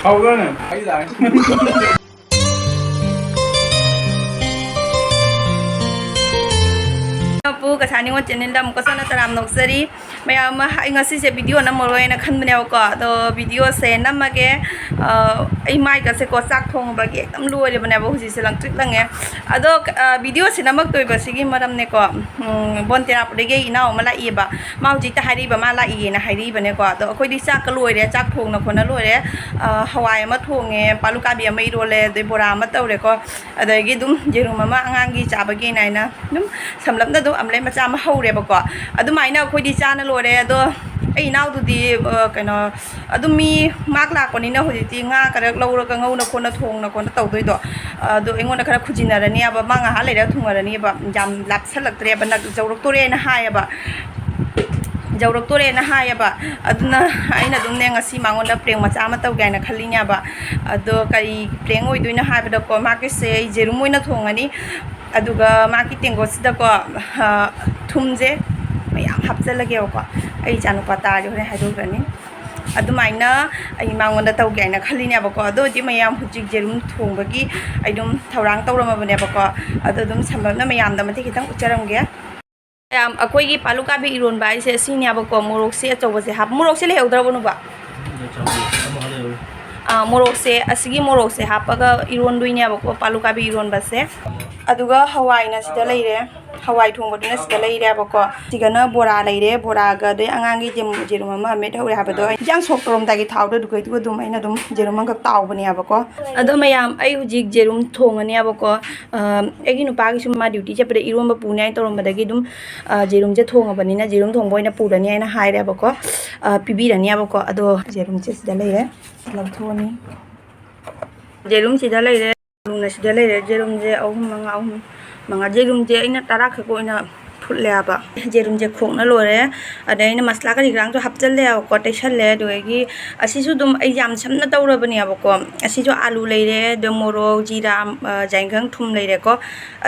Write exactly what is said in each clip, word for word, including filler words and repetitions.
ꯍꯧꯔꯅꯦ꯫ ꯑꯩ ꯂꯥꯛꯑꯦ꯫ ꯄꯨ ꯀꯁꯥ ꯅꯤꯉꯣꯜ ꯆꯦꯅꯦꯜꯗ ꯑꯃꯨꯛꯀꯁꯨ ꯍꯟꯅ ꯇꯔꯥꯝꯅ ꯑꯣꯛꯆꯔꯤ꯫ ꯃꯌꯥꯝ ꯑꯃ, ꯑꯩ ꯉꯁꯤꯁꯦ ꯚꯤꯗꯤꯑꯣ ꯅꯝꯃꯔꯣꯏꯅ ꯈꯟꯕꯅꯦꯕꯀꯣ, ꯑꯗꯣ ꯚꯤꯗꯤꯑꯣꯁꯦ ꯅꯝꯃꯒꯦ꯫ ꯑ, ꯑꯩ ꯃꯥꯏꯒꯁꯦꯀꯣ ꯆꯥꯛ ꯊꯣꯡꯕꯒꯤ ꯑꯗꯨꯝ ꯂꯣꯏꯔꯕꯅꯦꯕ, ꯍꯧꯖꯤꯛꯁꯦ ꯂꯪꯇ꯭ꯔꯤꯛ ꯂꯪꯉꯦ꯫ ꯑꯗꯣ, ꯑ, ꯚꯤꯗꯤꯑꯣꯁꯦ ꯅꯝꯃꯛꯇꯣꯏꯕꯁꯤꯒꯤ ꯃꯔꯝꯅꯦꯀꯣ, ꯎꯝ, ꯕꯣꯟꯇꯦꯔꯥꯄꯨꯔꯗꯒꯤ ꯑꯩ ꯏꯅꯥꯎ ꯑꯃ ꯂꯥꯛꯏꯌꯦꯕ꯫ ꯃꯥ ꯍꯧꯖꯤꯛꯇ ꯍꯥꯏꯔꯛꯏꯕ ꯃꯥ ꯂꯥꯛꯏꯌꯦꯅ ꯍꯥꯏꯔꯛꯏꯕꯅꯦꯀꯣ꯫ ꯑꯗꯣ ꯑꯩꯈꯣꯏꯗꯤ ꯆꯥꯛꯀ ꯂꯣꯏꯔꯦ, ꯆꯥꯛ ꯊꯣꯡꯅ ꯈꯣꯠꯅ ꯂꯣꯏꯔꯦ꯫ ꯑ, ꯍꯋꯥꯏ ꯑꯃ ꯊꯣꯡꯉꯦ, ꯄꯥꯂꯨꯀꯥꯕꯤ ꯑꯃ ꯏꯔꯣꯜꯂꯦ, ꯑꯗꯩ ꯕꯣꯔꯥ ꯑꯃ ꯇꯧꯔꯦꯀꯣ꯫ ꯑꯗꯒꯤ ꯑꯗꯨꯝ ꯌꯦꯔꯨꯝ ꯑꯃ ꯑꯉꯥꯡꯒꯤ ꯆꯥꯕꯒꯤꯅ ꯍꯥꯏꯅ ꯑꯗꯨꯝ ꯁꯝꯂꯞꯅ ꯑꯗꯨꯝ ꯑꯝꯂꯦꯠ ꯃꯆꯥ ꯑꯃ ꯍꯧꯔꯦꯕꯀꯣ꯫ ꯑꯗꯨꯃꯥꯏꯅ ꯑꯩꯈꯣꯏꯗꯤ ꯆꯥꯅ ꯂꯣꯏꯔꯦ꯫ ꯑꯗꯣ ꯑꯩ ꯏꯅꯥꯎꯗꯨꯗꯤ, ꯑ, ꯀꯩꯅꯣ, ꯑꯗꯨꯝ ꯃꯤ ꯃꯥꯛ ꯂꯥꯛꯄꯅꯤꯅ ꯍꯧꯖꯤꯛꯇꯤ ꯉꯥ ꯈꯔ ꯂꯧꯔꯒ ꯉꯧꯅ ꯈꯣꯠꯅ ꯊꯣꯡꯅ ꯈꯣꯠꯅ ꯇꯧꯗꯣꯏꯗꯣ꯫ ꯑꯗꯣ ꯑꯩꯉꯣꯟꯗ ꯈꯔ ꯈꯨꯖꯤꯟꯅꯔꯅꯤꯕ, ꯃꯥ ꯉꯥꯏꯍꯥꯛ ꯂꯩꯔꯒ ꯊꯨꯡꯉꯔꯅꯤꯕ, ꯌꯥꯝ ꯂꯥꯞꯁꯜꯂꯛꯇ꯭ꯔꯦꯕ, ꯅꯛ-, ꯌꯧꯔꯛꯇꯣꯔꯦꯅ ꯍꯥꯏꯌꯦꯕ꯫ ꯌꯧꯔꯛꯇꯣꯔꯦꯅ ꯍꯥꯏꯌꯦꯕ꯫ ꯑꯗꯨꯅ ꯑꯩꯅ ꯑꯗꯨꯝꯅꯦ ꯉꯁꯤ ꯃꯉꯣꯟꯗ ꯄ꯭ꯔꯦꯡ ꯃꯆꯥ ꯑꯃ ꯇꯧꯒꯦ ꯍꯥꯏꯅ ꯈꯜꯂꯤꯅꯦꯕ꯫ ꯑꯗꯣ ꯀꯔꯤ ꯄ꯭ꯔꯦꯡ ꯑꯣꯏꯗꯣꯏꯅꯣ ꯍꯥꯏꯕꯗꯀꯣ, ꯃꯥꯒꯤꯁꯦ ꯑꯩ ꯖꯦꯔꯨꯝ ꯑꯣꯏꯅ ꯊꯣꯡꯉꯅꯤ꯫ ꯑꯗꯨꯒ ꯃꯥꯒꯤ ꯇꯦꯡꯀꯣꯠꯁꯤꯗꯀꯣ, ꯑ, ꯊꯨꯝꯁꯦ ꯃꯌꯥꯝ ꯍꯥꯞꯆꯜꯂꯒꯦꯕꯀꯣ꯫ ꯑꯩ ꯏꯆꯥꯅꯨꯄꯥ ꯇꯥꯔꯗꯤ ꯍꯣꯔꯦꯟ ꯍꯥꯏꯗꯣꯛꯈ꯭ꯔꯅꯤ꯫ ꯑꯗꯨꯃꯥꯏꯅ ꯑꯩ ꯃꯉꯣꯟꯗ ꯇꯧꯒꯦ ꯍꯥꯏꯅ ꯈꯜꯂꯤꯅꯦꯕꯀꯣ꯫ ꯑꯗꯨ ꯑꯣꯏꯗꯤ ꯃꯌꯥꯝ ꯍꯧꯖꯤꯛ ꯖꯦꯔꯨꯝ ꯊꯣꯡꯕꯒꯤ ꯑꯩ ꯑꯗꯨꯝ ꯊꯧꯔꯥꯡ ꯇꯧꯔꯝꯃꯕꯅꯦꯕꯀꯣ꯫ ꯑꯗꯣ ꯑꯗꯨꯝ ꯁꯝꯂꯞꯅ ꯃꯌꯥꯝꯗ ꯃꯇꯦꯛ ꯈꯤꯇꯪ ꯎꯠꯆꯔꯝꯒꯦ꯫ ꯃꯌꯥꯝ, ꯑꯩꯈꯣꯏꯒꯤ ꯄꯥꯂꯨꯀꯥꯕꯤ ꯏꯔꯣꯟꯕ ꯍꯥꯏꯁꯦ ꯑꯁꯤꯅꯦꯕꯀꯣ, ꯃꯣꯔꯣꯛꯁꯦ ꯑꯆꯧꯕꯁꯦ ꯍꯥꯞ-, ꯃꯣꯔꯣꯛꯁꯦ ꯂꯩꯍꯧꯗ꯭ꯔꯕꯣ, ꯅꯨꯕ? ꯑꯥ, ꯃꯣꯔꯣꯛꯁꯦ, ꯑꯁꯤꯒꯤ ꯃꯣꯔꯣꯛꯁꯦ ꯍꯥꯞꯄꯒ ꯏꯔꯣꯟꯗꯣꯏꯅꯦꯕꯀꯣ, ꯄꯥꯂꯨꯀꯥꯕꯤ ꯏꯔꯣꯟꯕꯁꯦ꯫ ꯑꯗꯨꯒ ꯍꯋꯥꯏꯅ ꯁꯤꯗ ꯂꯩꯔꯦ, ꯍꯋꯥꯏ ꯊꯣꯡꯕꯗꯨꯅ ꯁꯤꯗ ꯂꯩꯔꯦꯕꯀꯣ꯫ ꯁꯤꯒꯅ ꯕꯣꯔꯥ ꯂꯩꯔꯦ, ꯕꯣꯔꯥꯒ ꯑꯗꯩ ꯑꯉꯥꯡꯒꯤ ꯖꯦꯝ-, ꯖꯦꯔꯨꯝ ꯑꯃ ꯃꯦꯠ ꯍꯧꯔꯦ ꯍꯥꯏꯕꯗꯣ, ꯏꯟꯖꯥꯡ ꯁꯣꯛ ꯇꯧꯔꯝꯗꯥꯏꯒꯤ ꯊꯥꯎꯗꯣ ꯑꯗꯨꯒ ꯑꯗꯨꯝ ꯑꯩꯅ ꯑꯗꯨꯝ ꯖꯦꯔꯨꯝ ꯑꯃꯈꯛ ꯇꯥꯎꯕꯅꯦꯕꯀꯣ꯫ ꯑꯗꯣ ꯃꯌꯥꯝ, ꯑꯩ ꯍꯧꯖꯤꯛ ꯖꯦꯔꯨꯝ ꯊꯣꯡꯉꯅꯦꯕꯀꯣ꯫ ꯑ, ꯑꯩꯒꯤ ꯅꯨꯄꯥꯒꯤꯁꯨ ꯃꯥ ꯗ꯭ꯌꯨꯇꯤ ꯆꯠꯄꯗ ꯏꯔꯣꯝꯕ ꯄꯨꯅꯤ ꯍꯥꯏꯅ ꯇꯧꯔꯝꯕꯗꯒꯤ ꯑꯗꯨꯝ, ꯑ, ꯖꯦꯔꯨꯝꯁꯦ ꯊꯣꯡꯉꯕꯅꯤꯅ ꯖꯦꯔꯨꯝ ꯊꯣꯡꯕ ꯑꯣꯏꯅ ꯄꯨꯔꯅꯤ ꯍꯥꯏꯅ ꯍꯥꯏꯔꯦꯕꯀꯣ꯫ ꯑ, ꯄꯤꯕꯤꯔꯅꯦꯕꯀꯣ꯫ ꯑꯗꯣ ꯖꯦꯔꯨꯝꯁꯦ ꯁꯤꯗ ꯂꯩꯔꯦ꯫ ꯂꯧꯊꯣꯛꯑꯅꯤ꯫ ꯖꯦꯔꯨꯝ ꯁꯤꯗ ꯂꯩꯔꯦ꯫ ꯂꯨꯅ ꯁꯤꯗ ꯂꯩꯔꯦ꯫ ꯖꯦꯔꯨꯝꯁꯦ ꯑꯍꯨꯝ, ꯃꯉꯥ, ꯑꯍꯨꯝ, ꯃꯉꯥ꯫ ꯖꯦꯔꯨꯝꯁꯦ ꯑꯩꯅ ꯇꯔꯥ ꯈꯛ ꯑꯣꯏꯅ ꯐꯨꯠꯂꯦꯕ꯫ ꯖꯦꯔꯨꯝꯁꯦ ꯈꯣꯛꯅ ꯂꯣꯏꯔꯦ꯫ ꯑꯗꯩ ꯑꯩꯅ ꯃꯁꯂꯥ ꯀꯔꯤ ꯀꯔꯥꯡꯁꯨ ꯍꯥꯞꯆꯜꯂꯦꯕꯀꯣ, ꯇꯩꯁꯜꯂꯦ꯫ ꯑꯗꯨꯗꯒꯤ ꯑꯁꯤꯁꯨ ꯑꯗꯨꯝ ꯑꯩ ꯌꯥꯝ ꯁꯝꯅ ꯇꯧꯔꯕꯅꯦꯕꯀꯣ꯫ ꯑꯁꯤꯁꯨ ꯑꯥꯂꯨ ꯂꯩꯔꯦ, ꯑꯗ ꯃꯣꯔꯣꯛ, ꯖꯤꯔꯥ, ꯑ, ꯌꯥꯏꯉꯪ, ꯊꯨꯝ ꯂꯩꯔꯦꯀꯣ꯫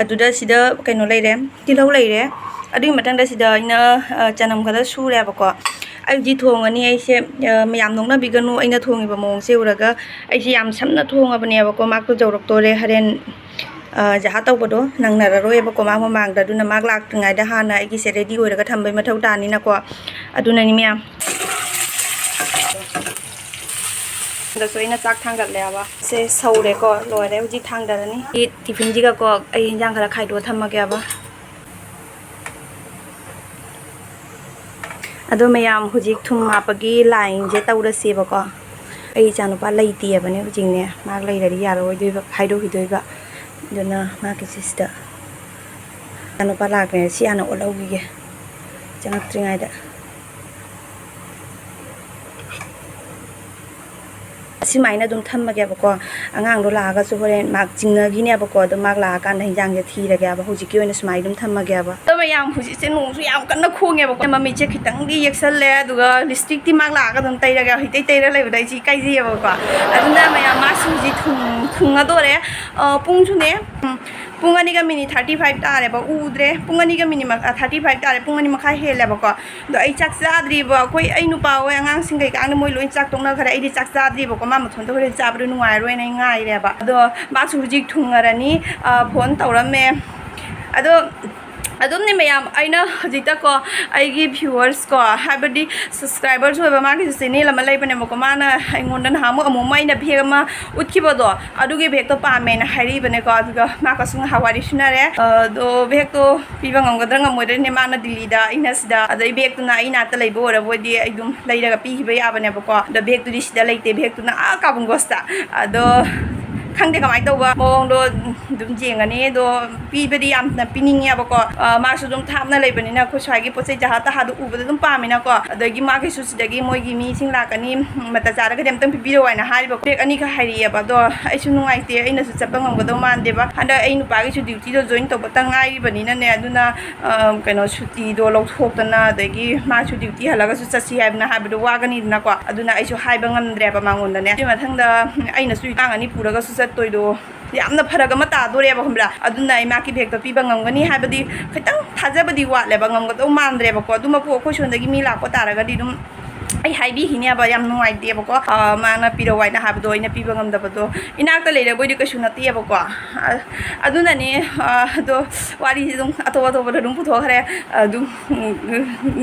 ꯑꯗꯨꯗ ꯁꯤꯗ ꯀꯩꯅꯣ ꯂꯩꯔꯦ, ꯇꯤꯜꯍꯧ ꯂꯩꯔꯦ꯫ ꯑꯗꯨꯒꯤ ꯃꯊꯪꯗ ꯁꯤꯗ ꯑꯩꯅ, ꯑ, ꯆꯅꯝ ꯈꯔ ꯁꯨꯔꯦꯕꯀꯣ꯫ ꯑꯩꯗꯤ ꯊꯣꯡꯉꯅꯤ ꯑꯩꯁꯦ꯫ ꯑ, ꯃꯌꯥꯝ ꯅꯣꯛꯅꯕꯤꯒꯅꯨ ꯑꯩꯅ ꯊꯣꯡꯉꯤꯕ ꯃꯑꯣꯡꯁꯦ ꯎꯔꯒ꯫ ꯑꯩꯁꯦ ꯌꯥꯝ ꯁꯝꯅ ꯊꯣꯡꯉꯕꯅꯦꯕꯀꯣ, ꯃꯥꯛꯇꯣ ꯌꯧꯔꯛꯇꯣꯔꯦ꯫ ꯍꯣꯔꯦꯟ, ꯑ, ꯖꯍꯥ ꯇꯧꯕꯗꯣ ꯅꯪꯅꯔꯔꯣꯏꯕꯀꯣ ꯃꯥꯛ ꯃꯃꯥꯡꯗ꯫ ꯑꯗꯨꯅ ꯃꯥꯛ ꯂꯥꯛꯇ꯭ꯔꯤꯉꯩꯗ ꯍꯥꯟꯅ ꯑꯩꯒꯤꯁꯦ ꯔꯦꯗꯤ ꯑꯣꯏꯔꯒ ꯊꯝꯕꯩ ꯃꯊꯧ ꯇꯥꯅꯤꯅꯀꯣ꯫ ꯑꯗꯨꯅꯅꯤ ꯃꯌꯥꯝ꯫ ꯗꯁꯨ ꯑꯩꯅ ꯆꯥꯛ ꯊꯥꯡꯒꯠꯂꯦꯕ꯫ ꯁꯦ ꯁꯧꯔꯦꯀꯣ, ꯂꯣꯏꯔꯦ꯫ ꯍꯧꯖꯤꯛ ꯊꯥꯡꯗꯔꯅꯤ꯫ ꯑꯩ ꯇꯤꯐꯤꯟꯁꯤꯒꯀꯣ ꯑꯩ ꯏꯟꯖꯥꯡ ꯈꯔ ꯈꯥꯏꯗꯣꯛꯑ ꯊꯝꯃꯒꯦꯕ꯫ ꯑꯗꯣ ꯃꯌꯥꯝ, ꯍꯧꯖꯤꯛ ꯊꯨꯝ ꯍꯥꯞꯄꯒꯤ ꯂꯥꯏꯟꯁꯦ ꯇꯧꯔꯁꯦꯕꯀꯣ꯫ ꯑꯩ ꯏꯆꯥꯅꯨꯄꯥ ꯂꯩꯇꯦꯕꯅꯦ ꯍꯧꯖꯤꯛꯅꯦ, ꯃꯥ ꯂꯩꯔꯗꯤ ꯌꯥꯔꯔꯣꯏꯗꯣꯏꯕ, ꯍꯥꯏꯗꯣꯛꯈꯤꯗꯣꯏꯕ꯫ ꯑꯗꯨꯅ ꯃꯥꯒꯤꯁꯦ ꯁꯤꯗ ꯏꯆꯥꯅꯨꯄꯥ ꯂꯥꯛꯇ꯭ꯔꯤꯉꯩꯗ ꯁꯤ ꯍꯥꯟꯅ ꯑꯣꯠꯍꯧꯈꯤꯒꯦ, ꯆꯪꯉꯛꯇ꯭ꯔꯤꯉꯩꯗ꯫ ꯑꯁꯨꯃꯥꯏꯅ ꯑꯗꯨꯝ ꯊꯝꯃꯒꯦꯕꯀꯣ꯫ ꯑꯉꯥꯡꯗꯣ ꯂꯥꯛꯑꯒꯁꯨ ꯍꯣꯔꯦꯟ ꯃꯥꯛ ꯆꯤꯡꯅꯈꯤꯅꯦꯕꯀꯣ꯫ ꯑꯗꯣ ꯃꯥꯛ ꯂꯥꯛꯑꯀꯥꯟꯗ ꯍꯤꯟꯖꯥꯡꯁꯦ ꯊꯤꯔꯒꯦꯕ꯫ ꯍꯧꯖꯤꯛꯀꯤ ꯑꯣꯏꯅ ꯁꯨꯃꯥꯏꯅ ꯑꯗꯨꯝ ꯊꯝꯃꯒꯦꯕ꯫ ꯑꯗꯣ ꯃꯌꯥꯝ, ꯍꯧꯖꯤꯛꯁꯦ ꯅꯣꯡꯁꯨ ꯌꯥꯝ ꯀꯟꯅ ꯈꯣꯡꯉꯦꯕꯀꯣ꯫ ꯃꯃꯤꯠꯁꯦ ꯈꯤꯇꯪꯗꯤ ꯌꯦꯛꯁꯜꯂꯦ, ꯑꯗꯨꯒ ꯂꯤꯞꯁꯇꯤꯛꯇꯤ ꯃꯥꯛ ꯂꯥꯛꯑꯒ ꯑꯗꯨꯝ ꯇꯩꯔꯒꯦ꯫ ꯍꯧꯖꯤꯛꯇꯩ ꯇꯩꯔ ꯂꯩꯕꯗ ꯑꯩꯁꯦ ꯏꯀꯥꯏꯖꯩꯌꯦꯕꯀꯣ꯫ ꯑꯗꯨꯅ ꯃꯌꯥꯝ, ꯃꯥꯛꯁꯨ ꯍꯧꯖꯤꯛ ꯊꯨꯡ-, ꯊꯨꯡꯉꯗꯣꯔꯦ꯫ ꯑ, ꯄꯨꯡꯁꯨꯅꯦ, ꯎꯝ, ꯄꯨꯡ ꯑꯅꯤꯒ ꯃꯤꯅꯤꯠ ꯊꯥꯔꯇꯤ ꯐꯥꯏꯚ ꯇꯥꯔꯦꯕ꯫ ꯎꯗ꯭ꯔꯦ꯫ ꯄꯨꯡ ꯑꯅꯤꯒ ꯃꯤꯅꯤꯠ ꯃ-, ꯑ, ꯊꯥꯔꯇꯤ ꯐꯥꯏꯚ ꯇꯥꯔꯦ꯫ ꯄꯨꯡ ꯑꯅꯤ ꯃꯈꯥꯏ ꯍꯦꯜꯂꯦꯕꯀꯣ꯫ ꯑꯗꯣ ꯑꯩ ꯆꯥꯛ ꯆꯥꯗ꯭ꯔꯤꯕ꯫ ꯑꯩꯈꯣꯏ, ꯑꯩ ꯅꯨꯄꯥ ꯍꯣꯏ, ꯑꯉꯥꯡꯁꯤꯡ ꯀꯩꯀꯥꯅ ꯃꯣꯏ ꯂꯣꯏ ꯆꯥꯛ ꯇꯣꯛꯅꯈ꯭ꯔꯦ꯫ ꯑꯩꯗꯤ ꯆꯥꯛ ꯆꯥꯗ꯭ꯔꯤꯕꯀꯣ꯫ ꯃꯥ ꯃꯊꯟꯇ ꯍꯣꯔꯦꯟ ꯆꯥꯕꯗꯣ ꯅꯨꯡꯉꯥꯏꯔꯣꯏꯅ ꯑꯩ ꯉꯥꯏꯔꯦꯕ꯫ ꯑꯗꯣ ꯃꯥꯁꯨ ꯍꯧꯖꯤꯛ ꯊꯨꯡꯉꯔꯅꯤ꯫ ꯑ, ꯐꯣꯟ ꯇꯧꯔꯝꯃꯦ꯫ ꯑꯗꯣ ꯑꯗꯨꯝꯅꯦ ꯃꯌꯥꯝ, ꯑꯩꯅ ꯍꯧꯖꯤꯛꯇꯀꯣ ꯑꯩꯒꯤ viewers ꯀꯣ, ꯍꯥꯏꯕꯗꯤ subscribers ꯑꯣꯏꯕ ꯃꯥꯒꯤꯁꯨ channel ꯑꯃ ꯂꯩꯕꯅꯦꯕꯀꯣ꯫ ꯃꯥꯅ ꯑꯩꯉꯣꯟꯗ ꯅꯍꯥꯟꯃꯨꯛ ꯑꯃꯨꯛ ꯑꯃ ꯑꯩꯅ bag ꯑꯃ ꯎꯠꯈꯤꯕꯗꯣ, ꯑꯗꯨꯒꯤ bagꯇꯣ ꯄꯥꯝꯃꯦꯅ ꯍꯥꯏꯔꯛꯏꯕꯅꯦꯀꯣ꯫ ꯑꯗꯨꯒ ꯃꯥꯒꯁꯨ ꯉꯥꯏꯍꯥꯛ ꯋꯥꯔꯤ ꯁꯨꯅꯔꯦ꯫ ꯑꯗꯣ bagꯇꯣ ꯄꯤꯕ ꯉꯝꯒꯗ꯭ꯔꯥ ꯉꯝꯃꯣꯏꯗ꯭ꯔꯥꯅꯦ, ꯃꯥꯅ ꯗꯤꯜꯂꯤꯗ, ꯑꯩꯅ ꯁꯤꯗ꯫ ꯑꯗꯩ bagꯇꯨꯅ ꯑꯩ ꯅꯥꯛꯇ ꯂꯩꯕ ꯑꯣꯏꯔꯕꯣꯏꯗꯤ ꯑꯩ ꯑꯗꯨꯝ ꯂꯩꯔꯒ ꯄꯤꯈꯤꯕ ꯌꯥꯕꯅꯦꯕꯀꯣ꯫ ꯑꯗꯣ bagꯇꯨꯗꯤ ꯁꯤꯗ ꯂꯩꯇꯦ, bagꯇꯨꯅ ꯑꯥ ꯀꯥꯕꯨꯡꯒꯣꯁꯇ꯫ ꯑꯗꯣ ꯈꯪꯗꯦ ꯀꯃꯥꯏꯅ ꯇꯧꯕ ꯃꯑꯣꯡꯗꯣ ꯑꯗꯨꯝ ꯌꯦꯡꯉꯅꯤ꯫ ꯑꯗꯣ ꯄꯤꯕꯗꯤ ꯌꯥꯝꯅ ꯄꯤꯅꯤꯡꯉꯦꯕꯀꯣ꯫ ꯑ, ꯃꯥꯁꯨ ꯑꯗꯨꯝ ꯊꯥꯞꯅ ꯂꯩꯕꯅꯤꯅ ꯑꯩꯈꯣꯏ ꯁ꯭ꯋꯥꯏꯒꯤ ꯄꯣꯠ ꯆꯩ ꯖꯍꯥ ꯇꯍꯥꯗꯣ ꯎꯕꯗ ꯑꯗꯨꯝ ꯄꯥꯝꯃꯤꯅꯀꯣ꯫ ꯑꯗꯒꯤ ꯃꯥꯒꯤꯁꯨ ꯁꯤꯗꯒꯤ ꯃꯣꯏꯒꯤ ꯃꯤꯁꯤꯡ ꯂꯥꯛꯀꯅꯤ, ꯎꯝ, ꯃꯇꯝ ꯆꯥꯔꯒꯗꯤ ꯑꯝꯇꯪ ꯄꯤꯕꯤꯔꯛꯑꯣ ꯍꯥꯏꯅ ꯍꯥꯏꯔꯤꯕ꯫ Bag ꯑꯅꯤꯈꯛ ꯍꯥꯏꯔꯛꯑꯦꯕ꯫ ꯑꯗꯣ ꯑꯩꯁꯨ ꯅꯨꯡꯉꯥꯏꯇꯦ, ꯑꯩꯅꯁꯨ ꯆꯠꯄ ꯉꯝꯒꯗꯧ ꯃꯥꯟꯗꯦꯕ꯫ ꯍꯟꯗꯛ ꯑꯩ ꯅꯨꯄꯥꯒꯤꯁꯨ dutyꯗꯣ join ꯇꯧꯕꯇ ꯉꯥꯏꯔꯤꯕꯅꯤꯅꯅꯦ, ꯑꯗꯨꯅ, ꯑ, ꯀꯩꯅꯣ, ꯁꯨꯇꯤꯗꯣ ꯂꯧꯊꯣꯛꯇꯅ, ꯑꯗꯒꯤ ꯃꯥꯁꯨ duty ꯍꯜꯂꯒꯁꯨ ꯆꯠꯁꯤ ꯍꯥꯏꯕꯅ ꯍꯥꯏꯕꯗꯣ ꯋꯥꯒꯅꯤꯗꯅꯀꯣ꯫ ꯑꯗꯨꯅ ꯑꯩꯁꯨ ꯍꯥꯏꯕ ꯉꯝꯗ꯭ꯔꯦꯕ ꯃꯉꯣꯟꯗꯅꯦ꯫ ꯑꯗꯨꯏ ꯃꯊꯪꯗ ꯑꯩꯅꯁꯨ ꯏꯟꯁꯥꯡ ꯑꯅꯤ ꯄꯨꯔꯒꯁꯨ ꯆꯠꯇꯣꯏꯗꯣ ꯌꯥꯝꯅ ꯐꯔꯛ ꯑꯃ ꯇꯥꯗꯣꯔꯦꯕ, ꯈꯪꯕ꯭ꯔꯥ? ꯑꯗꯨꯅ ꯑꯩ ꯃꯥꯒꯤ ꯕꯦꯒꯇꯣ ꯄꯤꯕ ꯉꯝꯒꯅꯤ ꯍꯥꯏꯕꯗꯤ ꯈꯤꯇꯪ ꯊꯥꯖꯕꯗꯤ ꯋꯥꯠꯂꯦꯕ, ꯉꯝꯒꯗꯧ ꯃꯥꯟꯗ꯭ꯔꯦꯕꯀꯣ꯫ ꯑꯗꯨꯃꯛꯄꯨ ꯑꯩꯈꯣꯏ ꯁꯣꯝꯗꯒꯤ ꯃꯤ ꯂꯥꯛꯄ ꯇꯥꯔꯒꯗꯤ ꯑꯗꯨꯝ ꯑꯩ ꯍꯥꯏꯕꯤꯈꯤꯅꯦꯕ, ꯌꯥꯝ ꯅꯨꯡꯉꯥꯏꯇꯦꯕꯀꯣ꯫ ꯑ, ꯃꯥꯅ ꯄꯤꯔꯛꯑꯣ ꯍꯥꯏꯅ ꯍꯥꯏꯕꯗꯣ ꯑꯩꯅ ꯄꯤꯕ ꯉꯝꯗꯕꯗꯣ, ꯏꯅꯥꯛꯇ ꯂꯩꯔꯕꯣꯏꯗꯤ ꯀꯩꯁꯨ ꯅꯠꯇꯦꯕꯀꯣ꯫ ꯑ, ꯑꯗꯨꯅꯅꯦ, ꯑ, ꯑꯗꯣ ꯋꯥꯔꯤꯁꯦ ꯑꯗꯨꯝ ꯑꯇꯣꯞ ꯑꯇꯣꯞꯄꯗ ꯑꯗꯨꯝ ꯄꯨꯊꯣꯛꯈ꯭ꯔꯦ꯫ ꯑꯗꯨꯝ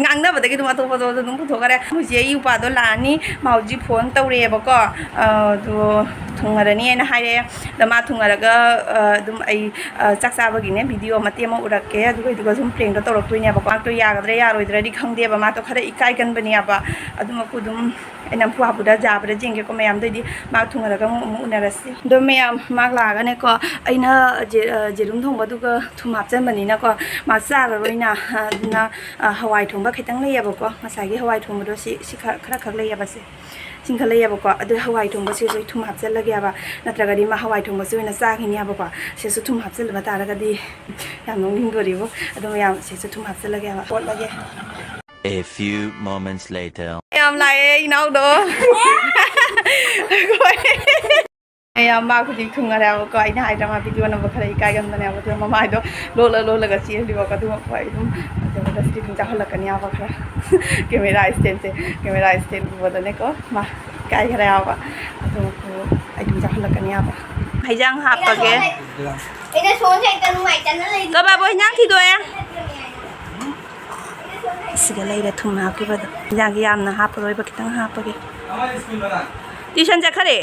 ꯉꯥꯡꯅꯕꯗꯒꯤ ꯑꯗꯨꯝ ꯑꯇꯣꯞ ꯑꯇꯣꯞꯄꯗ ꯑꯗꯨꯝ ꯄꯨꯊꯣꯛꯈ꯭ꯔꯦ꯫ ꯍꯧꯖꯤꯛ ꯑꯩ ꯏꯄꯥꯗꯣ ꯂꯥꯛꯑꯅꯤ, ꯃꯥ ꯍꯧꯖꯤꯛ ꯐꯣꯟ ꯇꯧꯔꯛꯑꯦꯕꯀꯣ꯫ ꯑ, ꯑꯗꯣ ꯊꯨꯡꯉꯔꯅꯤ ꯍꯥꯏꯅ ꯍꯥꯏꯔꯛꯑꯦ꯫ ꯑꯗ ꯃꯥ ꯊꯨꯡꯉꯔꯒ, ꯑ, ꯑꯗꯨꯝ ꯑꯩ, ꯑ, ꯆꯥꯛ ꯆꯥꯕꯒꯤꯅꯦ ꯚꯤꯗꯤꯑꯣ ꯃꯇꯦꯛ ꯑꯃ ꯎꯔꯛꯀꯦ, ꯑꯗꯨꯒ ꯑꯗꯨꯒ ꯁꯨꯝ ꯄ꯭ꯔꯦꯡꯗꯣ ꯇꯧꯔꯛꯇꯣꯏꯅꯦꯕꯀꯣ꯫ ꯃꯥꯗꯣ ꯌꯥꯒꯗ꯭ꯔꯥ ꯌꯥꯔꯣꯏꯗ꯭ꯔꯗꯤ ꯈꯪꯗꯦꯕ, ꯃꯥꯗꯣ ꯈꯔ ꯏꯀꯥꯏꯒꯟꯕꯅꯦꯕ꯫ ꯑꯗꯨꯃꯛꯄꯨ ꯑꯗꯨꯝ ꯑꯩ ꯅꯝꯐꯨ ꯍꯥꯐꯨꯗ ꯌꯥꯕ꯭ꯔꯥ ꯌꯦꯡꯒꯦꯀꯣ ꯃꯌꯥꯝꯗꯩꯗꯤ꯫ ꯃꯥ ꯊꯨꯡꯉꯔꯒ ꯑꯃꯨꯛ, ꯑꯃꯨꯛ ꯎꯅꯔꯁꯤ꯫ ꯑꯗꯣ ꯃꯌꯥꯝ, ꯃꯥ ꯂꯥꯛꯑꯒꯅꯦꯀꯣ, ꯑꯩꯅ ꯖꯦ-, ꯑ, ꯌꯦꯔꯨꯝ ꯊꯣꯡꯕꯗꯨꯒ ꯊꯨꯝ ꯍꯥꯞꯆꯟꯕꯅꯤꯅꯀꯣ, ꯃꯥ ꯆꯥꯔꯔꯣꯏꯅ, ꯑꯗꯨꯅ, ꯑ, ꯍꯋꯥꯏ ꯊꯣꯡꯕ ꯈꯤꯇꯪ ꯂꯩꯌꯦꯕꯀꯣ, ꯉꯁꯥꯏꯒꯤ ꯍꯋꯥꯏ ꯊꯣꯡꯕꯗꯣ ꯁꯤ, ꯁꯤ ꯈꯔ, ꯈꯔ ꯈꯛ ꯂꯩꯌꯦꯕ ꯁꯦ꯫ ꯁꯤꯡꯈꯠꯂꯛꯑꯦꯕꯀꯣ꯫ ꯑꯗꯨ ꯍꯋꯥꯏ ꯊꯣꯡꯕꯁꯤꯁꯨ ꯑꯩ ꯊꯨꯝ ꯍꯥꯞꯆꯜꯂꯒꯦꯕ, ꯅꯠꯇ꯭ꯔꯒꯗꯤ ꯃꯥ ꯍꯋꯥꯏ ꯊꯣꯡꯕꯁꯤ ꯑꯣꯏꯅ ꯆꯥꯈꯤꯅꯦꯕꯀꯣ꯫ ꯁꯤꯁꯨ ꯊꯨꯝ ꯍꯥꯞꯆꯤꯜꯂꯕ ꯇꯥꯔꯒꯗꯤ ꯌꯥꯝ ꯅꯣꯛꯅꯤꯡꯗꯣꯔꯤꯕꯨ꯫ ꯑꯗꯨ ꯃꯌꯥꯝ ꯁꯤꯁꯨ ꯊꯨꯝ ꯍꯥꯞꯆꯤꯜꯂꯒꯦꯕ꯫ ꯑꯣꯠꯂꯒꯦ꯫ A few moments later. ꯌꯥꯝ ꯂꯥꯛꯑꯦ ꯏꯅꯥꯎꯗꯣ꯫ ꯌꯥꯝ ꯃꯥ ꯍꯧꯖꯤꯛ ꯊꯨꯡꯉꯔꯦꯕꯀꯣ꯫ ꯑꯩꯅ ꯍꯥꯏꯗ꯭ꯔꯥ ꯃꯥ ꯚꯤꯗꯤꯑꯣ ꯅꯝꯕ ꯈꯔ ꯏꯀꯥꯏꯒꯟꯕꯅꯦꯕ꯫ ꯑꯗꯨꯅ ꯃꯃꯥꯏꯗꯣ ꯂꯣꯜꯂ ꯂꯣꯜꯂꯒ ꯆꯦꯜꯂꯤꯕꯀꯣ꯫ ꯑꯗꯨꯒ ꯑꯩꯈꯣꯏ ꯑꯗꯨꯝ ꯖꯕꯔꯗꯁꯇꯤ ꯑꯗꯨꯝ ꯆꯥꯍꯜꯂꯛꯀꯅꯤ ꯍꯥꯏꯕ ꯈꯔ꯫ ꯀꯦꯃꯦꯔꯥ ꯁ꯭ꯇꯦꯟꯁꯦ, ꯀꯦꯃꯦꯔꯥ ꯁ꯭ꯇꯦꯟ ꯎꯕꯗꯅꯦꯀꯣ ꯃꯥ ꯏꯀꯥꯏꯈ꯭ꯔꯦ ꯍꯥꯏꯕ꯫ ꯑꯗꯨ ꯑꯩ ꯑꯗꯨꯝ ꯆꯥꯍꯜꯂꯛꯀꯅꯤ ꯍꯥꯏꯕ꯫ ꯍꯩꯖꯥꯡ ꯍꯥꯞꯄꯒꯦ꯫ ꯑꯩꯅ ꯁꯣꯝꯁꯦ ꯍꯦꯛꯇ ꯅꯨꯡꯉꯥꯏꯇꯅ ꯂꯩ꯫ ꯀꯕꯥꯕꯨ ꯍꯩꯖꯥꯡ ꯊꯤꯗꯣꯛꯑꯦ꯫ ꯁꯤꯗ ꯂꯩꯔꯦ ꯊꯨꯝ ꯍꯥꯞꯈꯤꯕꯗꯣ꯫ ꯍꯤꯟꯖꯥꯡꯁꯦ ꯌꯥꯝꯅ ꯍꯥꯞꯄꯔꯣꯏꯕ, ꯈꯤꯇꯪ ꯍꯥꯞꯄꯒꯦ꯫ ꯇ꯭ꯌꯨꯁꯟ ꯆꯠꯈꯔꯦ꯫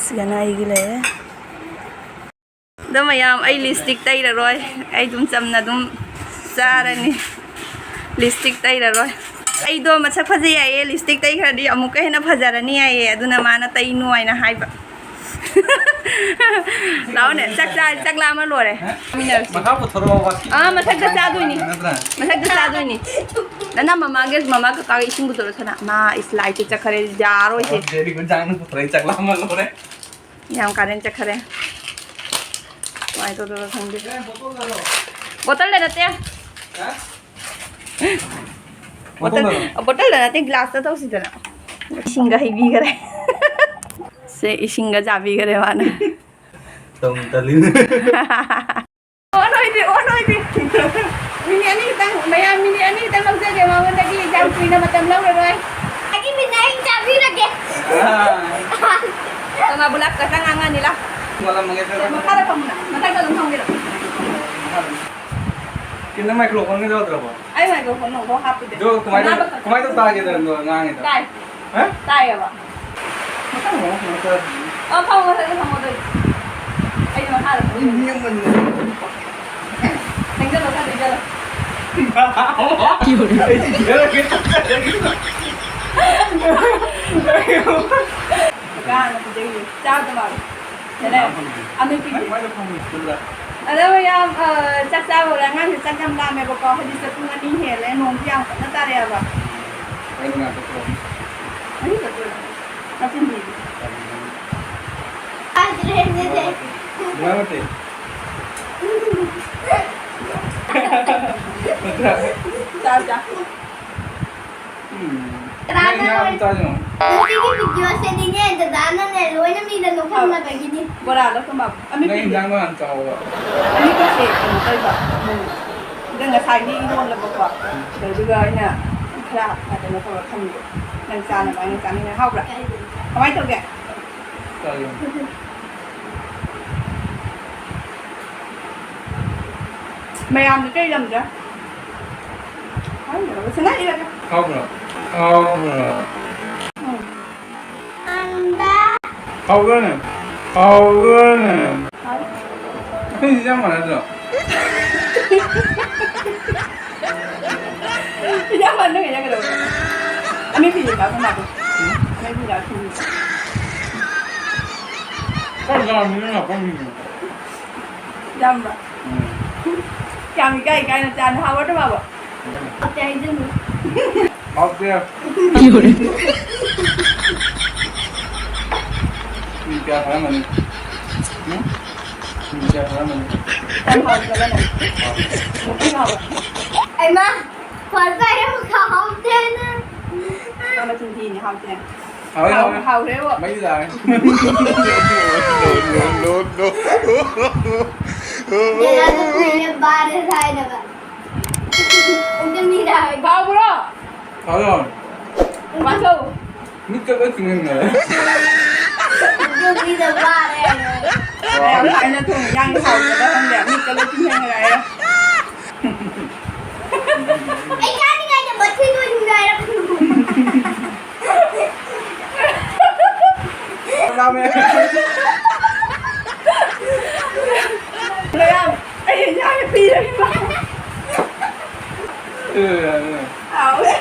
ꯁꯤꯗꯅ ꯑꯩꯒꯤ ꯂꯩꯔꯦ꯫ ꯑꯗꯣ ꯃꯌꯥꯝ, ꯑꯩ ꯂꯤꯞꯁꯇꯤꯛ ꯇꯩꯔꯔꯣꯏ꯫ ꯑꯩ ꯑꯗꯨꯝ ꯆꯝꯅ ꯑꯗꯨꯝ ꯆꯥꯔꯅꯤ꯫ ꯂꯤꯞꯁꯇꯤꯛ ꯇꯩꯔꯔꯣꯏ꯫ ꯑꯩꯗꯣ ꯃꯁꯛ ꯐꯖꯩ ꯍꯥꯏꯌꯦ, ꯂꯤꯞꯁꯇꯤꯛ ꯇꯩꯈ꯭ꯔꯗꯤ ꯑꯃꯨꯛꯀ ꯍꯦꯟꯅ ꯐꯖꯔꯅꯤ ꯍꯥꯏꯌꯦ꯫ ꯑꯗꯨꯅ ꯃꯥꯅ ꯇꯩꯅꯨ ꯍꯥꯏꯅ ꯍꯥꯏꯕ꯫ ꯂꯥꯛꯑꯣꯅꯦ, ꯆꯥꯛ ꯆꯥ-, ꯆꯥꯛ ꯂꯥꯝꯃ ꯂꯣꯏꯔꯦ꯫ ꯆꯥꯃꯤꯟꯅꯔꯁꯤ꯫ ꯃꯈꯥ ꯄꯨꯊꯣꯔꯛꯑꯣ, ꯋꯥꯊꯤ꯫ ꯑꯥ, ꯃꯊꯛꯇ ꯆꯥꯗꯣꯏꯅꯤ꯫ ꯅꯠꯇ꯭ꯔꯥ? ꯃꯊꯛꯇ ꯆꯥꯗꯣꯏꯅꯤ꯫ ꯅꯅꯝ ꯃꯃꯥꯒ, ꯃꯃꯥ ꯀꯀꯥꯒ ꯏꯁꯤꯡ ꯄꯨꯊꯣꯔꯛꯑꯣ ꯁꯅꯥ꯫ ꯃꯥ ꯏꯁ ꯂꯥꯏꯠꯁꯦ ꯆꯠꯈꯔꯦ, ꯌꯥꯔꯣꯏꯁꯦ꯫ ꯗꯦꯗꯤ ꯒꯨꯟꯖꯥꯡꯅ ꯄꯨꯊꯣꯔꯛꯑꯦ, ꯆꯥꯛ ꯂꯥꯝꯃ ꯂꯣꯏꯔꯦ꯫ ꯌꯥꯝ ꯀꯥꯂꯦꯟ ꯆꯠꯈꯔꯦ꯫ ꯀꯃꯥꯏꯅ ꯇꯧꯗꯣꯏꯅꯣ ꯈꯪꯗꯦ꯫ ꯕꯣꯇꯜꯗ ꯅꯠꯇꯦ꯫ ꯍꯥ? ꯕꯣꯇꯜ, ꯕꯣꯇꯜꯗꯔꯣ? ꯕꯣꯇꯜꯗ ꯅꯠꯇꯦ, ꯒ꯭ꯂꯥꯁꯇ ꯇꯧꯁꯤꯗꯅ꯫ ꯏꯁꯤꯡꯒ ꯍꯩꯕꯤꯈꯔꯦ꯫ ꯁꯦ ꯏꯁꯤꯡꯒ ꯆꯥꯕꯤꯈꯔꯦ ꯃꯥꯅ꯫ ꯇꯧ ꯇꯜꯂꯤ꯫ ꯑꯣꯟ ꯑꯣꯏꯗꯦ, ꯑꯣꯟ ꯑꯣꯏꯗꯦ꯫ ꯃꯤꯅꯤꯠ ꯑꯅꯤ ꯈꯤꯇꯪ, ꯃꯌꯥꯝ ꯃꯤꯅꯤꯠ ꯑꯅꯤ ꯈꯤꯇꯪ ꯂꯧꯖꯒꯦ ꯃꯉꯣꯟꯗꯒꯤ, ꯌꯥꯝ ꯀꯨꯏꯅ ꯃꯇꯝ ꯂꯧꯔꯔꯣꯏ꯫ ꯑꯩꯒꯤ ꯃꯤꯅꯤꯠ ꯑꯩ ꯆꯥꯕꯤꯔꯒꯦ꯫ ꯑꯥ꯫ ꯀꯪꯂꯥ ꯕꯨꯂꯥꯞ ꯈꯛꯇꯪ ꯉꯥꯡꯉꯅꯤ ꯂꯥꯎ꯫ ꯃꯈꯥꯗ ꯐꯝꯃꯨꯅ, ꯃꯊꯛꯇ ꯑꯗꯨꯝ ꯐꯝꯒꯦꯔꯣ? ꯀꯩꯅꯣ microphone ꯒ ꯌꯥꯎꯗ꯭ꯔꯕꯣ? ꯑꯩ microphone ꯅꯣꯡꯐꯥꯎ ꯍꯥꯞꯄꯤꯗꯦ꯫ ꯑꯗꯣ ꯀꯃꯥꯏꯅ, ꯀꯃꯥꯏꯅ ꯇꯧ ꯇꯥꯒꯦ ꯅꯪꯗꯣ ꯉꯥꯡꯉꯤꯗꯣ? ꯇꯥꯏ꯫ ꯍꯥ? ꯇꯥꯏꯌꯦꯕ꯫ ꯃꯊꯪ ꯑꯃꯨꯛ ꯀꯩꯅꯣ ꯇꯧꯔꯗꯤ꯫ ꯑ, ꯐꯝꯃꯣ, ꯃꯊꯛꯇ ꯐꯝꯃꯣ ꯑꯗꯨꯑꯣꯏꯗꯤ꯫ ꯑꯩꯗꯤ ꯃꯈꯥꯗ ꯐꯝꯃꯤ꯫ ꯃꯤ ꯑꯃꯅꯤ꯫ ꯆꯪꯁꯤꯜꯂꯣ, ꯈꯔ ꯆꯪꯁꯤꯜꯂꯣ꯫ ꯑꯩꯗꯤ ꯆꯪꯁꯤꯜꯂꯒꯦ꯫ ꯀꯥꯡꯅ ꯄꯤꯖꯩꯌꯦ꯫ ꯆꯥꯕꯗ ꯃꯥꯜꯂꯦ꯫ ꯀꯩꯅꯣ, ꯑꯃꯦꯠꯄꯤꯁꯦ꯫ ꯑꯗꯣ ꯃꯌꯥꯝ, ꯑ, ꯆꯥꯛ ꯆꯥꯕ ꯍꯧꯔꯦ꯫ ꯑꯉꯥꯡꯁꯦ ꯆꯥꯛ ꯌꯥꯝ ꯂꯥꯝꯃꯦꯕꯀꯣ꯫ ꯍꯧꯖꯤꯛꯁꯦ ꯄꯨꯡ ꯑꯅꯤ ꯍꯦꯜꯂꯦ꯫ ꯅꯣꯡꯁꯨ ꯌꯥꯝ ꯀꯟꯅ ꯇꯥꯔꯛꯑꯦꯕ꯫ ꯑꯩꯅ ꯉꯥꯛꯇ ꯊꯣꯡꯉꯤ꯫ ꯑꯅꯤ ꯈꯛꯇ ꯑꯣꯏꯔꯦ꯫ ꯅꯆꯤꯟ ꯊꯤꯕ꯫ ꯅꯨꯡꯉꯥꯏ ꯅꯠꯇꯦ꯫ ꯆꯥ, ꯆꯥ꯫ ꯎꯝ꯫ ꯀꯅꯥꯅ ꯅꯪ ꯏꯟꯖꯥꯡ ꯑꯝ ꯆꯥꯁꯤꯅꯣ? ꯉꯁꯤꯒꯤ video ꯁꯦ ꯅꯤꯅꯦ ꯗꯗꯥꯅꯅꯦ ꯂꯣꯏꯅ ꯃꯤꯗ ꯂꯧꯁꯟꯅꯕꯒꯤꯅꯤ꯫ ꯕꯣꯔꯥꯗꯣ ꯀꯃꯥꯏ? ꯅꯪ ꯑꯃꯦꯠꯄꯤꯁꯦ꯫ ꯏꯟꯖꯥꯡꯗꯣ ꯍꯥꯟꯅ ꯆꯥꯎꯕ꯫ ꯑꯃꯦꯠꯄꯤꯁꯦ ꯀꯩꯅꯣ ꯇꯧꯕ꯫ ꯎꯝ꯫ ꯑꯗ ꯉꯁꯥꯏꯒꯤ ꯏꯔꯣꯜꯂꯕꯀꯣ꯫ ꯑꯗꯨꯒ ꯑꯩꯅ ꯈꯔ ꯀꯩꯅꯣ ꯇꯧꯔ ꯊꯝꯃꯤꯕ꯫ ꯅꯪ ꯆꯥꯅꯕ ꯑꯩꯅ ꯆꯥꯅꯤꯡꯉꯦ꯫ ꯍꯥꯎꯕ꯭ꯔꯥ? ꯀꯃꯥꯏ ꯇꯧꯒꯦ? ꯆꯥꯒꯦ꯫ ꯃꯌꯥꯝꯗꯤ ꯀꯩ ꯂꯝꯗ? ꯈꯪꯗ꯭ꯔꯕ ꯁꯅꯥ ꯏꯔꯒ꯫ ꯍꯥꯎꯕ꯭ꯔꯣ? ꯍꯥꯎꯕ꯭ꯔꯣ? ꯎꯝ꯫ ꯍꯥꯎꯕ꯭ꯔꯥꯅꯦ? ꯍꯥꯎꯕ꯭ꯔꯥꯅꯦ? ꯍꯥꯎ꯫ ꯑꯩꯈꯣꯏ ꯏꯟꯖꯥꯡ ꯃꯥꯟꯅꯗ꯭ꯔꯣ? ꯏꯟꯖꯥꯡ ꯃꯥꯟꯅꯗ꯭ꯔꯣ? ꯏꯟꯖꯥꯡ ꯀꯩꯗꯧꯔꯒꯦ? ꯑꯃꯦꯠꯄꯤꯗꯤ ꯆꯥꯕ ꯃꯥꯜꯂꯦ꯫ ꯎꯝ? ꯑꯃꯦꯠꯄꯤꯗꯤ ꯆꯥꯕ ꯃꯥꯜꯂꯦ꯫ ꯆꯥꯛ ꯆꯥꯔꯕꯅꯤꯅ ꯉꯥꯛꯇꯪ ꯌꯥꯝꯕ꯭ꯔꯥ? ꯎꯝ꯫ ꯌꯥꯝ ꯏꯀꯥꯏ ꯏꯀꯥꯏꯅ ꯆꯥꯅꯤ꯫ ꯍꯥꯎꯕ꯭ꯔꯥ ꯇꯣꯃꯥꯕꯣ? ꯎꯝ꯫ ꯑꯇꯩ ꯍꯥꯏꯖꯤꯟꯕ꯫ ꯍꯥꯎꯇꯦ꯫ ꯃꯤ ꯀꯌꯥ ꯐꯥꯔꯝꯃꯅꯤ? ꯎꯝ? ꯃꯤ ꯀꯌꯥ ꯐꯥꯔꯝꯃꯅꯤ? ꯌꯥꯝ ꯍꯥꯎꯇ꯭ꯔꯕꯅꯦ꯫ ꯍꯥꯎꯇꯦ꯫ ꯌꯥꯝ ꯍꯥꯎꯕ꯭ꯔꯥ? ꯑꯩꯃꯥ! ꯈ꯭ꯋꯥꯏ ꯀꯥꯏ ꯌꯥꯝ ꯍꯥꯎꯇꯦꯅ꯫ ꯃꯥ ꯃꯆꯤꯟ ꯊꯤꯅꯦ, ꯍꯥꯎꯇꯦ꯫ ꯍꯥꯎꯔꯦ, ꯍꯥꯎ-, ꯍꯥꯎꯔꯦ꯫ ꯍꯥꯎꯔꯦꯕꯣ꯫ ꯃꯩ ꯂꯥꯛꯑꯦ꯫ No, no, no, no. ꯗꯗꯥꯗꯣ ꯀꯨꯏꯔꯦ ꯕꯥꯔꯦ ꯍꯥꯏꯗꯕ꯫ ꯑꯝꯇ ꯃꯤꯗ ꯍꯥꯏ-, ꯍꯥꯎꯕ꯭ꯔꯣ? ꯍꯥꯎꯔꯦ, ꯍꯥꯎꯔꯦ꯫ ꯄꯥꯊꯧ꯫ ꯃꯤꯠꯀ ꯂꯣꯏ ꯆꯤꯡꯁꯤꯟꯈ꯭ꯔꯦ꯫ ꯑꯝꯇ ꯃꯤꯗ ꯕꯥꯔꯦ ꯍꯥꯏꯗꯕ꯫ ꯌꯥꯝ ꯍꯥꯏꯅ ꯊꯣꯡ ꯏꯟꯖꯥꯡꯗꯤ ꯍꯥꯎꯇꯦꯗ ꯈꯪꯗꯦ꯫ ꯃꯤꯠꯀ ꯂꯣꯏ ꯆꯤꯡꯁꯤꯟꯈ꯭ꯔꯦ꯫ ꯑꯩ ꯆꯥꯅꯤꯡꯉꯥꯏꯗ ꯃꯊꯤ ꯂꯣꯏ ꯍꯨꯟꯒꯥꯏꯔꯛꯀꯅꯨ꯫ ꯂꯥꯝꯃꯦ꯫ ꯃꯌꯥꯝ, ꯑꯩ ꯏꯟꯖꯥꯡ ꯄꯤꯔꯒꯦ꯫ ꯑꯦ, ꯌꯥꯔꯦ, ꯌꯥꯔꯦ꯫ ꯍꯥꯎꯋꯦ꯫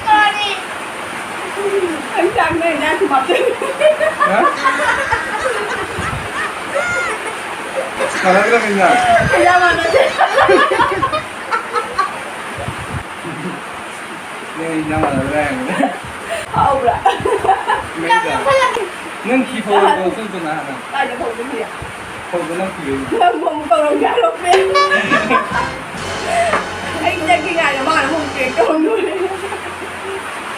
ꯃꯥꯅꯤ꯫ ꯑꯩ ꯆꯥꯛ ꯅꯣꯏ ꯏꯟꯖꯥꯡ ꯊꯨꯝ ꯍꯥꯞꯆꯤꯜꯂꯤ꯫ ꯍꯥ? ꯃꯥꯟꯅꯗ꯭ꯔꯕꯅꯤꯅ꯫ ꯏꯟꯖꯥꯡ ꯃꯥꯟꯅꯗꯦ꯫ ꯅꯪ ꯏꯟꯖꯥꯡ ꯃꯥꯟꯅꯗ꯭ꯔꯥ ꯍꯥꯏꯕꯅꯦ꯫ ꯍꯥꯎꯕ꯭ꯔꯥ? ꯃꯩꯗ꯫ ꯅꯪ ꯐꯤ ꯐꯧꯔꯕꯣ? ꯁꯨꯝ ꯁꯨꯝ ꯍꯥꯟꯅ꯫ ꯀꯥꯏꯗ ꯐꯧꯗꯣꯏꯅꯣ? ꯐꯧꯗꯣ ꯅꯪ ꯐꯤ ꯑꯣꯏꯅ꯫ ꯅꯪꯕꯨ ꯑꯃꯨꯛ ꯀꯧꯔꯝꯒꯦ ꯍꯥꯏꯔꯣ? ꯑꯩ ꯆꯠꯀꯦ ꯉꯥꯏꯔꯣ, ꯃꯥꯅ ꯑꯃꯨꯛ ꯄ꯭ꯔꯦꯡ ꯇꯧꯔꯝꯗꯣꯔꯦ꯫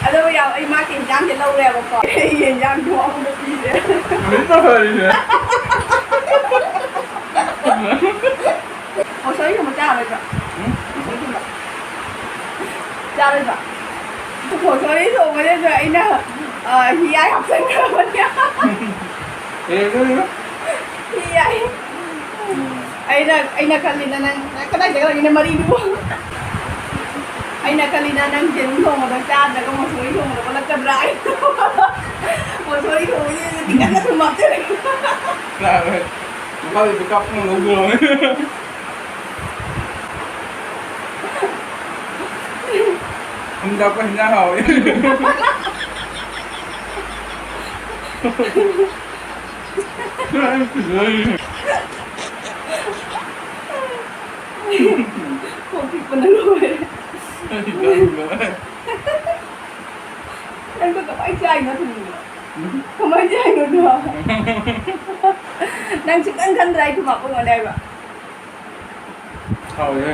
ꯑꯗꯣ ꯌꯥꯝ, ꯑꯩ ꯃꯥꯒꯤ ꯏꯟꯖꯥꯡꯁꯦ ꯂꯧꯔꯦꯕꯀꯣ꯫ ꯑꯩꯒꯤ ꯏꯟꯖꯥꯡꯗꯣ ꯑꯃꯨꯛ ꯄꯤꯔꯦ꯫ ꯅꯨꯃꯤꯠ ꯐꯔꯤꯁꯦ꯫ ꯃꯣꯁꯣꯔꯤ ꯊꯣꯡꯕ ꯆꯥꯔꯣꯏꯗ꯭ꯔꯣ? ꯎꯝ? ꯃꯣꯁꯣꯔꯤ ꯊꯣꯡꯕ꯫ ꯆꯥꯔꯣꯏꯗ꯭ꯔꯣ? ꯃꯣꯁꯣꯔꯤ ꯊꯣꯡꯕꯗꯨꯗ ꯑꯩꯅ, ꯑ, ꯍꯤꯌꯥꯏ ꯍꯥꯞꯆꯤꯟꯈ꯭ꯔꯕꯅꯦ꯫ ꯀꯩ ꯍꯥꯏꯕ? ꯍꯤꯌꯥꯏ꯫ ꯎꯝ꯫ ꯑꯩꯅ, ꯑꯩꯅ ꯈꯜꯂꯤꯅ ꯅꯪ ꯀꯗꯥꯏꯗ ꯂꯩꯒꯦ ꯃꯔꯤꯗꯨꯕꯨ? ꯑꯩꯅ ꯈꯜꯂꯤꯅ ꯅꯪ ꯌꯦꯔꯨꯝ ꯊꯣꯡꯕꯗꯣ ꯆꯥꯗ꯭ꯔꯒ ꯃꯣꯁꯣꯔꯤ ꯊꯣꯡꯕꯗꯣ ꯑꯣꯜꯂꯛꯀꯗ꯭ꯔꯥ? ꯃꯣꯁꯣꯔꯤ ꯊꯣꯡꯕꯁꯤꯗꯤ ꯈꯤꯇꯪ ꯑꯗꯨꯝ ꯍꯥꯞꯆꯤꯜꯂꯦ꯫ ꯆꯥꯔꯣꯏ꯫ ꯂꯨꯄꯥ ꯂꯤꯁꯤꯡ ꯀꯥꯞꯄ ꯉꯝꯗꯧꯗ꯭ꯔꯣ? ꯊꯨꯝ ꯊꯥꯛꯄ ꯍꯤꯟꯖꯥꯡ ꯍꯥꯎꯋꯦ꯫ ꯀꯣꯛ ꯆꯤꯛꯄꯅ ꯂꯣꯏꯔꯦ꯫ ꯅꯪꯗꯣ ꯀꯃꯥꯏ ꯆꯥꯏꯅꯣ ꯊꯨꯝꯗꯣ? ꯎꯝ? ꯀꯃꯥꯏ ꯆꯥꯏꯅꯣ ꯑꯗꯣ? ꯅꯪ ꯁꯨꯡꯈꯟ ꯈꯟꯗ꯭ꯔꯥ ꯑꯩ ꯊꯨꯝ ꯍꯥꯞꯄꯝꯒꯅꯤ ꯍꯥꯏꯕ? ꯍꯥꯎꯋꯦ꯫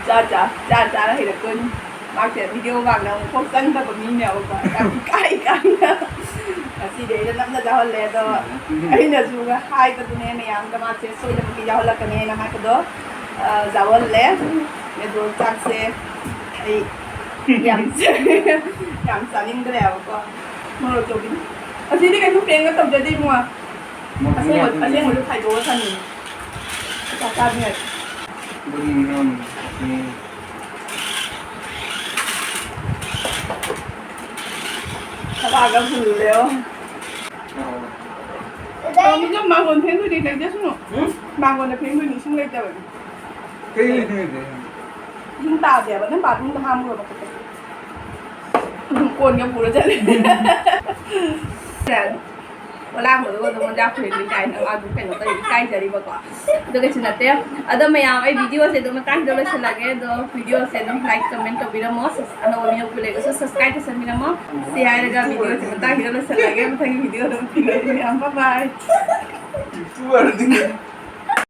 ꯆꯥ ꯆꯥ, ꯆꯥ ꯆꯥꯔ ꯍꯩꯔꯛꯇꯣꯏꯅꯤ꯫ ꯃꯥꯁꯦ ꯚꯤꯗꯤꯑꯣ ꯃꯥꯡꯗ ꯑꯃꯨꯛꯐꯥꯎ ꯆꯪꯗꯕ ꯃꯤꯅꯦꯕꯀꯣ, ꯌꯥꯝ ꯏꯀꯥꯏ ꯏꯀꯥꯏꯅ꯫ ꯉꯁꯤꯗꯤ ꯑꯩꯅ ꯅꯝꯅ ꯌꯥꯎꯍꯜꯂꯦ꯫ ꯑꯗꯣ ꯑꯩꯅꯁꯨ ꯍꯥꯏꯕꯗꯨꯅꯦ ꯃꯌꯥꯝꯗ, ꯃꯥꯁꯦ ꯁꯣꯏꯗꯅꯃꯛꯀꯤ ꯌꯥꯎꯍꯜꯂꯛꯀꯅꯦꯅ ꯍꯥꯏꯕꯗꯣ, ꯑ, ꯌꯥꯎꯍꯜꯂꯦ꯫ ꯑꯗꯣ ꯆꯥꯛꯁꯦ ꯑꯩ ꯌꯥꯝ ꯌꯥꯝ ꯆꯥꯅꯤꯡꯗ꯭ꯔꯦꯕꯀꯣ꯫ ꯃꯣꯔꯣꯛ ꯆꯧꯕꯤ ꯑꯁꯤꯗꯤ ꯀꯩꯁꯨ ꯄꯦꯡꯒ ꯇꯧꯖꯗꯦ ꯏꯕꯨꯡꯉꯣ꯫ ꯑꯁꯦꯡꯕ, ꯑꯁꯦꯡꯕꯗꯨ ꯈꯥꯏꯗꯣꯛꯑ ꯊꯝꯃꯤꯅꯦ꯫ ꯆꯥꯛ ꯆꯥꯗ꯭ꯔꯤꯉꯩꯗ꯫ ꯊꯕꯥꯛ ꯑꯃ ꯍꯨꯜꯂꯦ꯫ ꯑꯣ꯫ ꯃꯤꯁꯨ ꯃꯥꯡꯒꯣꯟ ꯐꯦꯡꯗꯣꯏꯅꯦ, ꯂꯩꯖꯁꯅꯨ꯫ ꯎꯝ? ꯃꯥꯡꯒꯣꯟꯗ ꯐꯦꯡꯗꯣꯏꯅꯦ, ꯏꯁꯤꯡ ꯂꯩꯇꯕꯅꯤ꯫ ꯀꯩ ꯂꯩꯇꯦ? ꯏꯁꯤꯡ ꯇꯥꯗꯦꯕ, ꯅꯪ ꯕꯥꯠꯔꯨꯝꯗ ꯍꯥꯝꯃꯨꯔꯕ ꯈꯛꯇ꯫ ꯎꯝ, ꯀꯣꯟꯒ ꯄꯨꯔ ꯆꯠꯂꯦ꯫ ꯁꯦ, ꯑꯣꯂꯥꯡꯕꯗꯨꯒ ꯑꯗꯨꯝ ꯃꯖꯥ ꯐꯨꯔꯤꯅꯤ ꯀꯥꯏꯅ ꯃꯥ ꯑꯗꯨꯝ ꯀꯩꯅꯣ ꯇꯧꯔꯤ, ꯏꯀꯥꯏꯖꯔꯤꯕꯀꯣ꯫ ꯑꯗꯨ ꯀꯩꯁꯨ ꯅꯠꯇꯦ꯫ ꯑꯗꯣ ꯃꯌꯥꯝ, ꯑꯩ ꯚꯤꯗꯤꯑꯣꯁꯦ ꯑꯗꯨꯝ ꯃꯇꯥꯡꯁꯤꯗ ꯂꯣꯏꯁꯤꯜꯂꯒꯦ꯫ ꯑꯗꯣ ꯚꯤꯗꯤꯑꯣꯁꯦ ꯑꯗꯨꯝ like, comment ꯇꯧꯕꯤꯔꯝꯃꯣ꯫ ꯁꯕ-, ꯑꯅꯧꯕ ꯃꯤ ꯌꯧꯕ ꯂꯩꯔꯒꯁꯨ subscribe ꯇꯧꯁꯟꯕꯤꯔꯝꯃꯣ꯫ ꯁꯤ ꯍꯥꯏꯔꯒ ꯚꯤꯗꯤꯑꯣꯁꯦ ꯃꯇꯥꯡꯁꯤꯗ ꯂꯣꯏꯁꯤꯜꯂꯒꯦ꯫ ꯃꯊꯪꯒꯤ ꯚꯤꯗꯤꯑꯣꯗ ꯑꯃꯨꯛ ꯊꯦꯡꯅꯁꯤ ꯃꯌꯥꯝ꯫ Bye bye꯫ YouTuberꯗꯨꯅꯦ꯫